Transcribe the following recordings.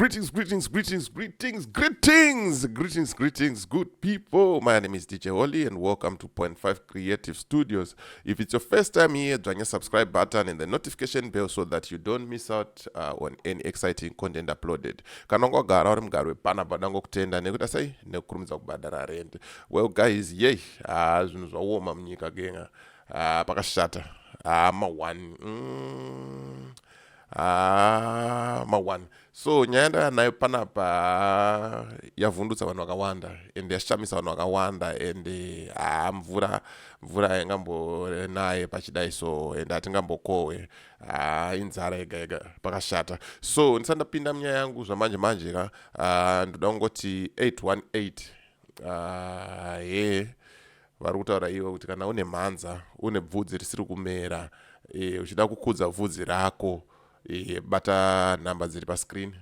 Greetings, greetings, greetings, greetings, greetings, greetings, greetings, good people. My name is DJ Holly and welcome to Point 5 Creative Studios. If it's your first time here, join your subscribe button and the notification bell so that you don't miss out on any exciting content uploaded. Kana wangogara uri mugari wepanapa, ndangokutenda nekuti sei nekukurumidza kubhadhara rent. Well guys, yey, ah, zvinhu zvaoma munyika genga. Ah, pakashata. Ah, ma1. Ah, ma1. So nyaya ndaya nayo panapa yavhundutsa vanhu vakawanda and yashamisa vanhu vakawanda and, ha, mvura haingambonaye pachidai so and hatingambokohwe. Ha, inzara yega yega, pakashata. So ndisati ndapinda munyaya yangu zvamanje manje ka, ndoda kungoti 818, he, vari kutaura ivo kuti kana une mhanza, une bvudzi risiri kumera, uchida kukudza bvudzi rako, bata nhamba dziri pascreen,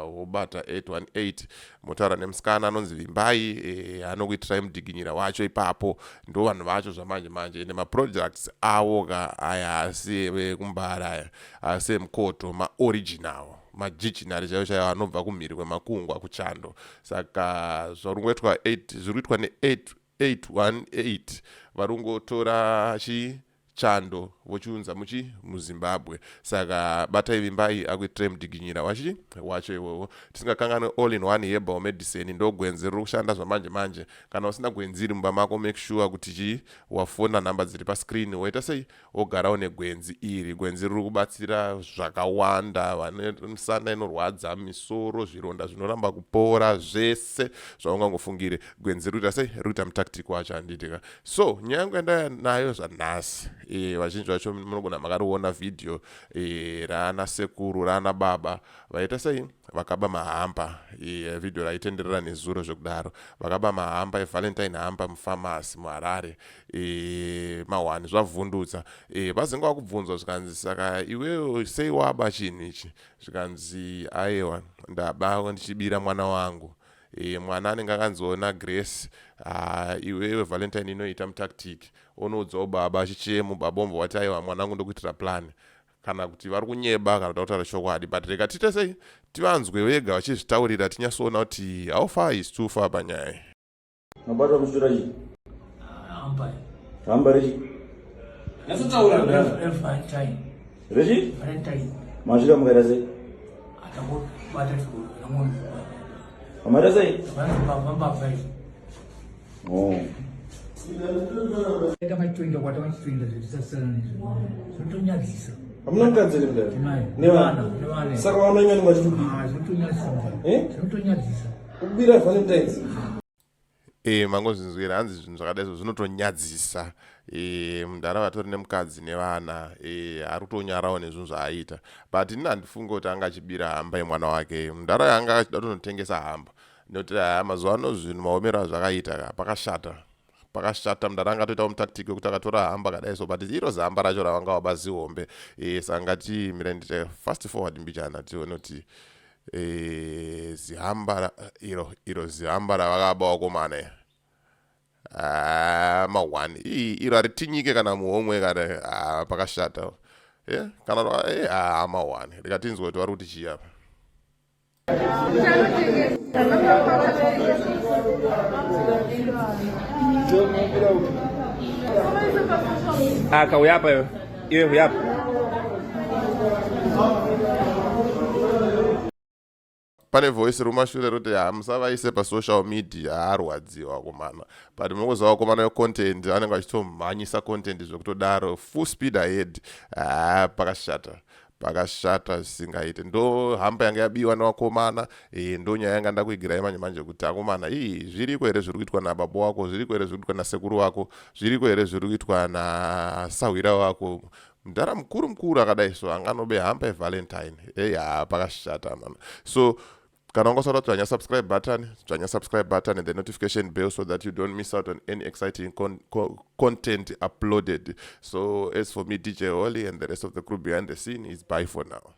wobata 818, motaura nemusikana anonzi Vimbai, anokuitirai mudhiginyira wacho ipapo. Ndo vanhu vacho zvamanje manje, ende maproducts avo ka aya asi ekumbara, aya asi emukoto, maoriginal, majijinari chaivo chaivo, anobva kumhiri kwemakungwa, kuchando. Saka zvari kungoitwa, zviri kuitwa ne818, vari kungotora chi chando vochiunza muchi muZimbabwe. Saka batai Vimbai akuitirai mudhiginyira wachi wacho iwowo. Tisingakanganwe All in One Herbal Medicine, ndo gwenzi riri kushanda zvamanje manje. Kana usina gwenzi iri mumba mako, make sure kuti chi wafona nhamba dziri pascreen, woita sei, wogarawo negwenzi iri. Gwenzi riri kubatsira zvakawanda, vane misana inorwadza, misoro, zvironda zvinoramba kupora, zvese zvaungangofungire, gwenzi riri kuita sei, riri kuita mutactic wacho, handitika? So nyaya yangu yandaya nayo zvanhasi, vazhinji vacho munogona makariona vhidhiyo raana sekuru, raana baba vaita sei, vakaba mahamba. Vhidhiyo raitenderera nezuro zvekudaro, vakaba mahamba eValentine, hamba mufamasi muHarare, mahwani zvavhundutsa. Vazenge vakubvunzwa, zvikanzi, "Saka iwewe sei waba chinhu ichi?" Zvikanzi, "Aiwa, ndaba ndichibira mwana wangu." Mwana anenge akanziona Grace, iwewe Valentine inoita mutactic, onoudzawo baba achichemo, baba ombva wati, "Aiwa mwana wangu, ndokuitira plan." Kana kuti vari kunyeba, kana kuti kutaura chokwadi, but rega tiite sei, tivanzwe vega vachizvitaurira, tinyatsoona kuti how far is too far panyaya iyi. Mabatwa muchitora chii? Hamba. Hamba rechi? Nyatsotaura. Valentine. Rechi? Valentine. Masvika mukaita sei? Atangobata namwe. Amaita sei? Mbavha izvi. Oh. Tamachitoenda kwatamachitoenda, zvetisasiyana nezvo zvinotonyadzisa. Hamuna mukadzi here mudare? Tinaye. Nevana? Nevana. Saka vanoinga vachitobira? Ah, zvinotonyadzisa. Eh? Zvinotonyadzisa. Kubira Valentines? Mangozvinzwira, hanzi zvinhu zvakadai izvo zvinotonyadzisa. Mudhara vatori nemukadzi nevana, ari kutonyarawo nezvinhu zvaaita, but ini handifungi kuti anga achibira hamba yemwana wake. Mudhara anga achida kutonotengesa hamba, nekuti haya mazuva ano zvinhu maomero azvakaita ka, pakashata, pakashata. Mudhara angatoitawo mutactic wekuti akatora hamba kadai so, but iro zihamba racho ravanga waba zihombe. Saka ngatimire ndite fast forward mbichana, tione kuti zihamba iro zihamba ravakaba wakomana. Ah, ma1 iro haritinyike kana muhomwe kana, ah, pakashata. Yeah, kana ah, ma1 rikatinzwa kuti vari kuti chii apa. Aka uyapa iwe. Iwe uyapa. Pane voice rumashure roti, "Ha, musavaise pasocial media." Arwadziwa komana, but munongoziva vakomana vecontent anenge achitomhanyisa content zvekutodaro, full speed ahead. Ha, pakashata, pakashata zvisingaite. Ndo hamba yanga yabiwa nevakomana. Ndo nyaya yanga ndakuigirai manje manje, kuti akomana, ii, zviriko here zviri kuitwa nababa wako? Zviriko here zviri kuitwa nasekuru wako? Zviriko here zviri kuitwa nasahwira wako? Mudhara mukuru mukuru akadai so anganobe hamba yeValentine? Ei, ha, pakashata mana. So kana ungasada, dzvanya subscribe button, dzvanya subscribe button and the notification bell so that you don't miss out on any exciting content uploaded. So as for me, DJ Holly, and the rest of the crew behind the scene, is bye for now.